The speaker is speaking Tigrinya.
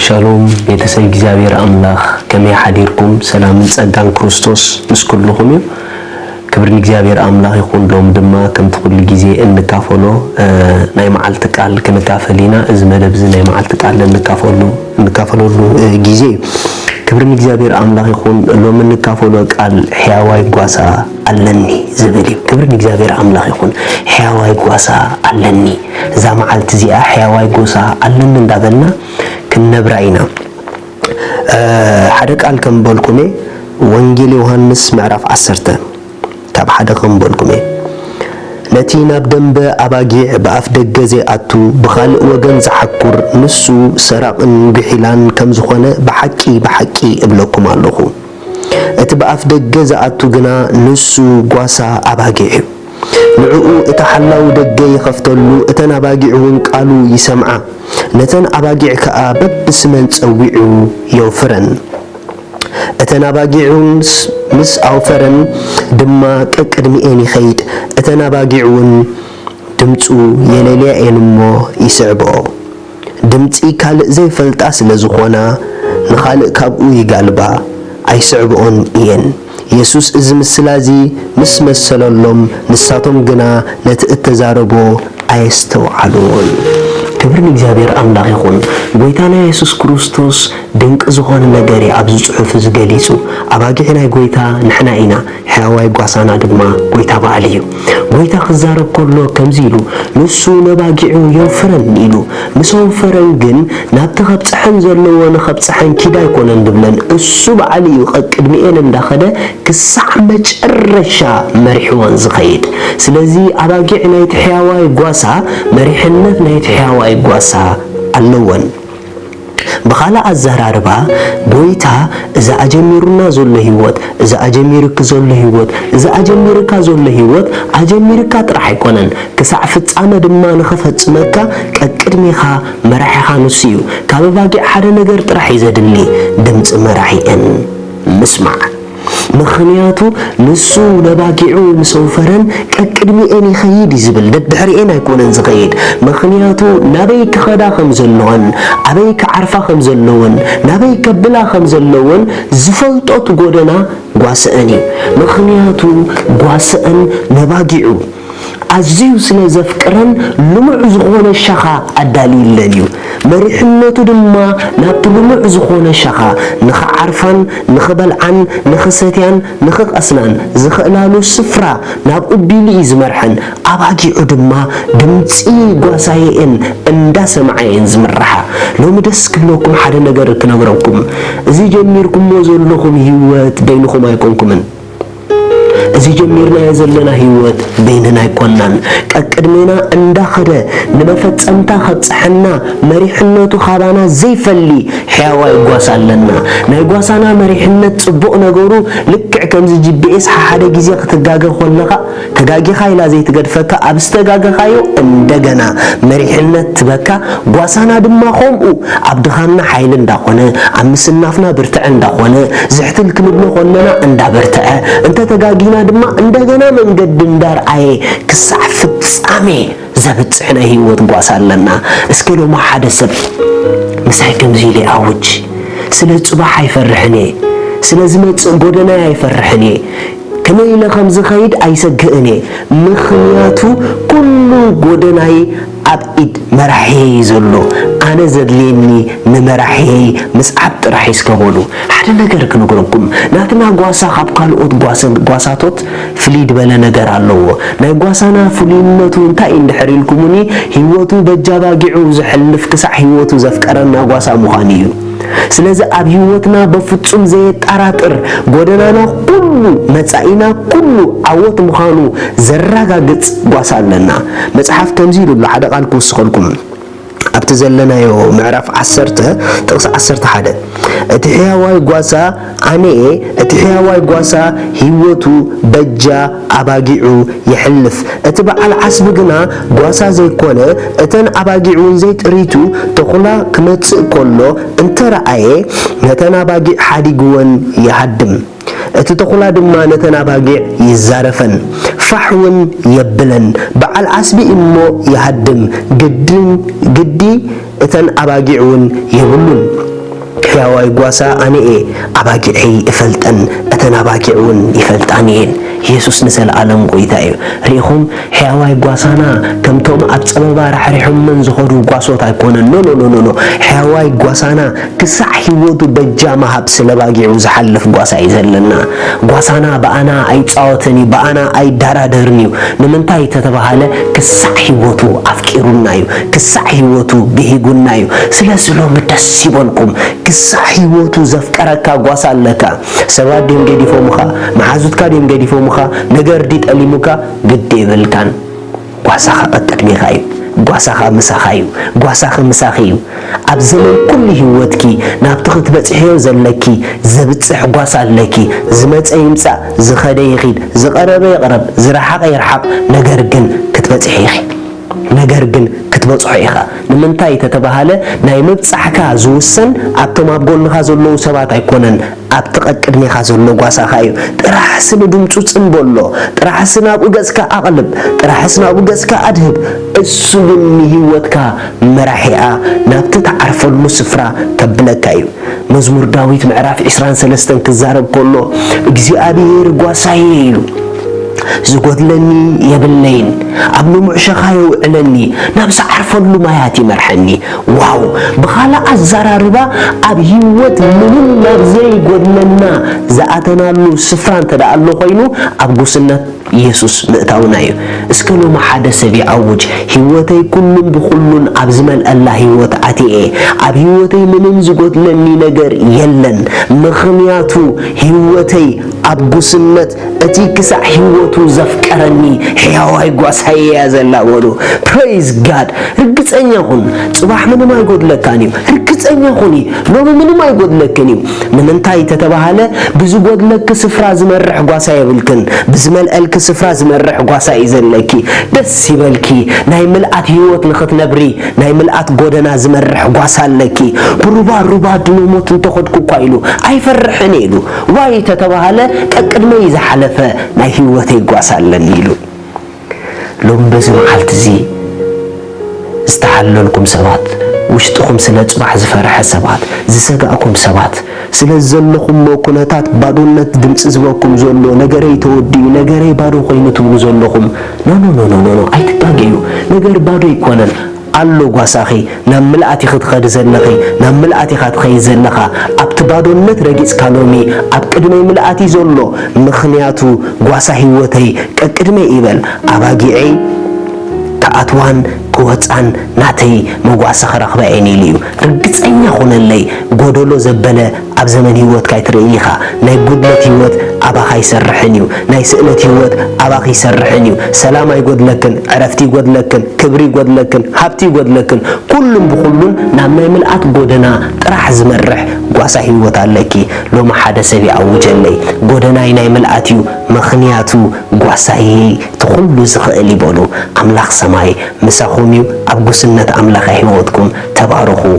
ሻሎም ቤተሰብ እግዚኣብሔር ኣምላኽ፣ ከመይ ሓዲርኩም? ሰላምን ጸጋን ክርስቶስ ምስ ኩልኹም እዩ። ክብሪ ንእግዚኣብሔር ኣምላኽ ይኹን። ሎም ድማ ከምቲ ኩሉ ግዜ እንካፈሎ፣ እ፣ ናይ መዓልቲ ቃል ክንካፈል ኢና። እዚ መደብ እዚ ናይ መዓልቲ ቃል እንካፈሉ-፣ እንካፈለሉ፣ እ፣ ግዜ እዩ። ክብሪ ንእግዚኣብሔር ኣምላኽ ይኹን። ሎም እንካፈሎ ቃል ሕያዋይ ጓሳ ኣለኒ ዝብል እዩ። ክብሪ ንእግዚኣብሔር ኣምላኽ ይኹን። ሕያዋይ ጓሳ ኣለኒ። እዛ መዓልቲ እዚኣ ሕያዋይ ጓሳ ኣለኒ እንዳበልና ክንነብራ ኢና። እ፣ ሓደ ቃል ከም በልኩሜ፣ ወንጌል ዮሃንስ ምዕራፍ ዓሰርተ ካብ ሓደ ከም በልኩሜ፣ ነቲ ናብ ደንበ ኣባጊዕ ብኣፍ ደገ ዘይኣቱ ብኻልእ ወገን ዝሓኩር ንሱ ሰራቕን ጉሒላን ከም ዝኾነ ብሓቂ ብሓቂ እብለኩም ኣለኹ። እቲ ብኣፍ ደገ ዝኣቱ ግና ንሱ ጓሳ ኣባጊዕ እዩ። ንዕኡ እቲ ሓላዊ ደገ ይኸፍተሉ፣ እተን ኣባጊዕ እውን ቃሉ ይሰምዓ፣ ነተን ኣባጊዕ ከኣ በብስመን ጸዊዑ የውፍረን። እተን ኣባጊዕ እውን ምስ ኣውፈረን ድማ ቀቅድሚኤን ይኸይድ፣ እተን ኣባጊዕ እውን ድምጹ የለልያ እየን እሞ ይስዕብኦ። ድምጺ ካልእ ዘይፈልጣ ስለ ዝኾና ንኻልእ ካብኡ ይጋልባ፣ ኣይስዕብኦን እየን። የሱስ እዚ ምስላ እዚ ምስ መሰለሎም፣ ንሳቶም ግና ነቲ እተዛረቦ ኣየስተውዓልዎን። ክብሪ ንእግዚኣብሔር ኣምላኽ ይኹን። ጎይታና የሱስ ክርስቶስ ድንቂ ዝኾነ ነገር እዩ ኣብዚ ጽሑፍ እዚ ገሊጹ። ኣባጊዕ ናይ ጎይታ ንሕና ኢና። ሕያዋይ ጓሳና ድማ ጎይታ በዓል እዩ። ጎይታ ክዛረብ ከሎ ከምዚ ኢሉ፣ ንሱ ነባጊዑ የውፍረን ኢሉ። ምስ ኣውፈረን ግን ናብቲ ከብጽሐን ዘለዎ ንኸብጽሐን ኪድ ኣይኮነን ድብለን። እሱ በዓል እዩ ቀቅድሚኤን እንዳኸደ ክሳዕ መጨረሻ መሪሕወን ዝኸይድ። ስለዚ ኣባጊዕ ናይቲ ሕያዋይ ጓሳ፣ መሪሕነት ናይቲ ሕያዋይ ጓሳ ኣለወን። ብኻልእ ኣዘራርባ፣ ጎይታ እዚ ኣጀሚሩና ዘሎ ህይወት፣ እዚ ኣጀሚሩኪ ዘሎ ህይወት፣ እዚ ኣጀሚሩካ ዘሎ ህይወት፣ ኣጀሚሩካ ጥራሕ ኣይኮነን፣ ክሳዕ ፍጻመ ድማ ንኽፈጽመካ ቀቅድሜኻ መራሒኻ ንሱ እዩ። ካብ ኣባጊዕ ሓደ ነገር ጥራሕ እዩ ዘድሊ፣ ድምጺ መራሒኤን ምስማዕ። ምኽንያቱ ንሱ ነባጊዑ ምስ ኣውፈረን ቀቅድሚኤን ይኸይድ እዩ ዝብል፣ ደድሕሪኤን ኣይኮነን ዝኸይድ። ምኽንያቱ ናበይ ክኸዳ ከም ዘለወን፣ ኣበይ ክዓርፋ ከም ዘለወን፣ ናበይ ከብላ ከም ዘለወን ዝፈልጦ እቲ ጎደና ጓስአን እዩ። ምኽንያቱ ጓስአን ነባጊዑ ኣዝዩ ስለ ዘፍቅረን ልሙዕ ዝኾነ ሻኻ ኣዳልዩለን እዩ። መሪሕነቱ ድማ ናብቲ ልሙዕ ዝኾነ ሻኻ ንኽዓርፋን ንኽበልዓን ንኽሰትያን ንኽቐስናን ዝኽእላሉ ስፍራ ናብኡ ቢሉ እዩ ዝመርሐን። ኣባጊዑ ድማ ድምፂ ጓሳየኤን እንዳሰምዓ እየን ዝምርሓ። ሎሚ ደስ ክብለኩም ሓደ ነገር ክነግረኩም። እዚ ጀሚርኩሞ ዘለኹም ህይወት በይንኹም ኣይኮንኩምን። እዚ ጀሚርናዮ ዘለና ህይወት በይንና ኣይኮናን። ቀቅድሜና እንዳኸደ ንመፈጸምታ ከብጽሐና መሪሕነቱ ካባና ዘይፈሊ ሕያዋይ ጓሳ ኣለና። ናይ ጓሳና መሪሕነት ጽቡቕ ነገሩ ልክዕ ከምዚ ጂ ፒ ኤስ ሓሓደ ግዜ ክትጋገ ኮለኻ ተጋጊኻ ኢላ ዘይትገድፈካ፣ ኣብ ዝተጋገኻዮ እንደገና መሪሕነት ትበካ። ጓሳና ድማ ከምኡ ኣብ ድኻምና ሓይሊ እንዳኾነ፣ ኣብ ምስናፍና ብርትዐ እንዳኾነ፣ ዝሕትል ክንብሎ ኮለና እንዳበርትዐ፣ እንተ ተጋጊና ድማ እንደገና መንገዲ እንዳርኣየ ክሳዕ ፍጻሜ ዘብጽሕ ናይ ህይወት ጓሳ ኣለና። እስከ ሎሚ ሓደ ሰብ ምሳይ ከምዚ ኢለ ኣውጅ፣ ስለ ጽባሕ ኣይፈርሕን እየ፣ ስለ ዝመጽእ ጎደናይ ኣይፈርሕን እየ፣ ከመይ ኢለ ከም ዝኸይድ ኣይሰግእን እየ፣ ምኽንያቱ ኩሉ ጎደናይ ኣብ ኢድ መራሕየይ እዩ ዘሎ። ኣነ ዘድልየኒ ንመራሕየይ ምስዓብ ጥራሕ እዩ። እስከ በሉ፣ ሓደ ነገር ክነግረኩም። ናትና ጓሳ ካብ ካልኦት ጓሰ-፣ ጓሳቶት ፍልይ ዝበለ ነገር ኣለዎ። ናይ ጓሳና ፍሉይነቱ እንታይ እዩ እንድሕር ኢልኩምኒ፣ ህይወቱ በጃባጊዑ ዘሕልፍ ክሳዕ ህይወቱ ዘፍቀረና ጓሳ ምዃኑ እዩ። ስለዚ ኣብ ህይወትና በፍጹም ዘየጠራጥር፣ ጎደናና ኩሉ፣ መጻኢና ኩሉ ዓወት ምዃኑ ዘረጋግጽ ጓሳ ኣለና። መጽሓፍ ከምዚ ኢሉ ኣሎ፣ ሓደ ቃል ክውስኸልኩም። ኣብቲ ዘለናዮ ምዕራፍ ዓሰርተ ጥቕሲ ዓሰርተ ሓደ፣ እቲ ሕያዋይ ጓሳ ኣነ'የ፣ እቲ ሕያዋይ ጓሳ ህይወቱ በጃ ኣባጊዑ የሕልፍ። እቲ በዓል ዓስቢ ግና ጓሳ ዘይኮነ፣ እተን ኣባጊዕ እውን ዘይጥሪቱ ተኹላ ክመጽእ ከሎ እንተ ረኣየ፣ ነተን ኣባጊዕ ሓዲግወን ይሃድም። እቲ ተኹላ ድማ ነተን ኣባጊዕ ይዛረፈን፣ ፋሕ እውን የብለን። በዓል ዓስቢ እሞ ይሃድም፣ ግድን፣ ግዲ እተን ኣባጊዕ እውን የብሉን። ሕያዋይ ጓሳ ኣነ እየ፣ ኣባጊዐይ እፈልጠን፣ እተን ኣባጊዕ እውን ይፈልጣኒ እየን። የሱስ ንዘለኣለም ጐይታ እዩ። ርኢኹም? ሕያዋይ ጓሳና ከምቶም ኣብ ጸበባ ራሕሪሖመን ዝኸዱ ጓሶት ኣይኮነን። ኖ፣ ኖ፣ ኖ፣ ኖ፣ ኖ። ሕያዋይ ጓሳና ክሳዕ ህይወቱ በጃ ምሃብ ስለ ኣባጊዑ ዝሓልፍ ጓሳ እዩ ዘለና። ጓሳና ብኣና ኣይጻወትን እዩ፣ ብኣና ኣይደራደርን እዩ። ንምንታይ ተተባሃለ? ክሳዕ ህይወቱ ኣፍቂሩና እዩ፣ ክሳዕ ህይወቱ ብሂጉና እዩ። ስለዚ ሎሚ ደስ ይበልኩም፣ ክሳዕ ህይወቱ ዘፍቀረካ ጓሳ ኣለካ። ሰባት ድዮም ገዲፎምኻ? መሓዙትካ ድዮም ገዲፎምኻ? ነገር ድዩ ጠሊሙካ? ግዲ የብልካን። ጓሳኻ ቀቅድሜኻ እዩ። ጓሳኻ ምሳኻ እዩ። ጓሳኺ ምሳኺ እዩ። ኣብ ዘመን ኩሉ ህይወትኪ ናብቲ ክትበጽሕዮ ዘለኪ ዘብጽሕ ጓሳ ኣለኪ። ዝመጸ ይምጻእ፣ ዝኸደ ይኺድ፣ ዝቐረበ ይቕረብ፣ ዝረሓቐ ይርሓቕ፣ ነገር ግን ክትበጽሒ ኢኺ። ነገር ግን ክትበጽሖ ኢኻ። ንምንታይ ተተባሃለ፣ ናይ ምብጻሕካ ዝውሰን ኣብቶም ኣብ ጎንኻ ዘለዉ ሰባት ኣይኮነን፣ ኣብቲ ቀቅድሜኻ ዘሎ ጓሳኻ እዩ። ጥራሕሲ ንድምጹ ጽን በሎ፣ ጥራሕሲ ናብኡ ገጽካ ኣቕልብ፣ ጥራሕሲ ናብኡ ገጽካ ኣድህብ። እሱ ግን ንህይወትካ መራሒኣ ናብቲ ትዓርፈሉ ስፍራ ከብለካ እዩ። መዝሙር ዳዊት ምዕራፍ ዕስራን ሰለስተን ክዛረብ ከሎ፣ እግዚኣብሔር ጓሳዬ እዩ፣ ዝጎድለኒ የብለይን፣ ኣብ ልሙዕ ሸኻ የውዕለኒ፣ ናብ ዝዓርፈሉ ማያት ይመርሐኒ። ዋው! ብኻልእ ኣዘራርባ፣ ኣብ ህይወት ምንም ናብ ዘይጎድለና ዝኣተናሉ ስፍራ እንተ ደኣ ኣሎ ኮይኑ፣ ኣብ ጉስነት የሱስ ምእታውና እዩ። እስከ ሎሚ ሓደ ሰብ ይኣውጅ፣ ህይወተይ ኩሉን ብኹሉን ኣብ ዝመልአላ ህይወት ኣትየ። ኣብ ህይወተይ ምንም ዝጎድለኒ ነገር የለን፣ ምኽንያቱ ህይወተይ ኣብ ጉስነት እቲ ክሳዕ ህይወቱ ዘፍቀረኒ ሕያዋይ ጓሳይ እያ ዘላ በሉ። Praise God። ርግጸኛ ኩን፣ ጽባሕ ምንም ኣይጎድለካን እዩ። ርግጸኛ ኩኒ፣ ሎሚ ምንም ኣይጎድለክን እዩ። ንምንታይ ተተባሃለ፣ ብዝጎድለኪ ስፍራ ዝመርሕ ጓሳ የብልክን፣ ብዝመልአልኪ ስፍራ ዝመርሕ ጓሳ እዩ ዘለኪ። ደስ ይበልኪ፣ ናይ ምልኣት ህይወት ንኽትነብሪ፣ ናይ ምልኣት ጎደና ዝመርሕ ጓሳ ኣለኪ። ብሩባ ሩባ ድኖሞት እንተኸድኩ እኳ ኢሉ ኣይፈርሕን ኢሉ። ዋይ ተተባሃለ፣ ቀቅድመይ ዝሓለፈ ናይ ህይወተይ ጓሳ ኣለኒ ኢሉ። ሎም በዚ መዓልቲ እዚ ዝተሓለልኩም ሰባት፣ ውሽጥኹም ስለ ጽባሕ ዝፈርሐ ሰባት፣ ዝሰጋእኩም ሰባት፣ ስለ ዘለኹሞ ኩነታት ባዶነት ድምጺ ዝበኩም ዘሎ፣ ነገረይ ተወዲኡ፣ ነገረይ ባዶ ኮይኑ ትብሉ ዘለኹም፣ ኖ፣ ኖ፣ ኖ፣ ኖ፣ ኖ፣ ኖ፣ ኣይትጋገዩ። ነገር ባዶ ኣይኮነን። ኣሎ ጓሳኺ፣ ናብ ምልኣት ኢኺ ትኸዲ ዘለኺ፣ ናብ ምልኣት ኢኻ ትኸይድ ዘለኻ። ኣብቲ ባዶነት ረጊጽካ ሎሚ ኣብ ቅድመይ ምልኣት እዩ ዘሎ፣ ምኽንያቱ ጓሳ ህይወተይ ቀቅድመይ ይበል። ኣባጊዐይ ክኣትዋን ክወጻን ናተይ መጓሰ ክረኽባ እየን ኢሉ እዩ። ርግጸኛ ኩነለይ፣ ጎደሎ ዘበለ ኣብ ዘመን ህይወትካ ኣይትርእይን ኢኻ። ናይ ጉድለት ህይወት ኣባኻ ኣይሰርሕን እዩ። ናይ ስእነት ህይወት ኣባኺ ኣይሰርሕን እዩ። ሰላም ኣይጎድለክን፣ ዕረፍቲ ይጎድለክን፣ ክብሪ ይጎድለክን፣ ሃብቲ ይጎድለክን። ኩሉን ብኹሉን ናብ ናይ ምልኣት ጎደና ጥራሕ ዝመርሕ ጓሳ ህይወት ኣለኪ። ሎሚ ሓደ ሰብ ይኣውጀለይ፣ ጎደናይ ናይ ምልኣት እዩ፣ ምኽንያቱ ጓሳይ እቲ ኩሉ ዝኽእል ይበሉ። ኣምላኽ ሰማይ ምሳኹም እዩ። ኣብ ጉስነት ኣምላኽ ህይወትኩም ተባረኹ።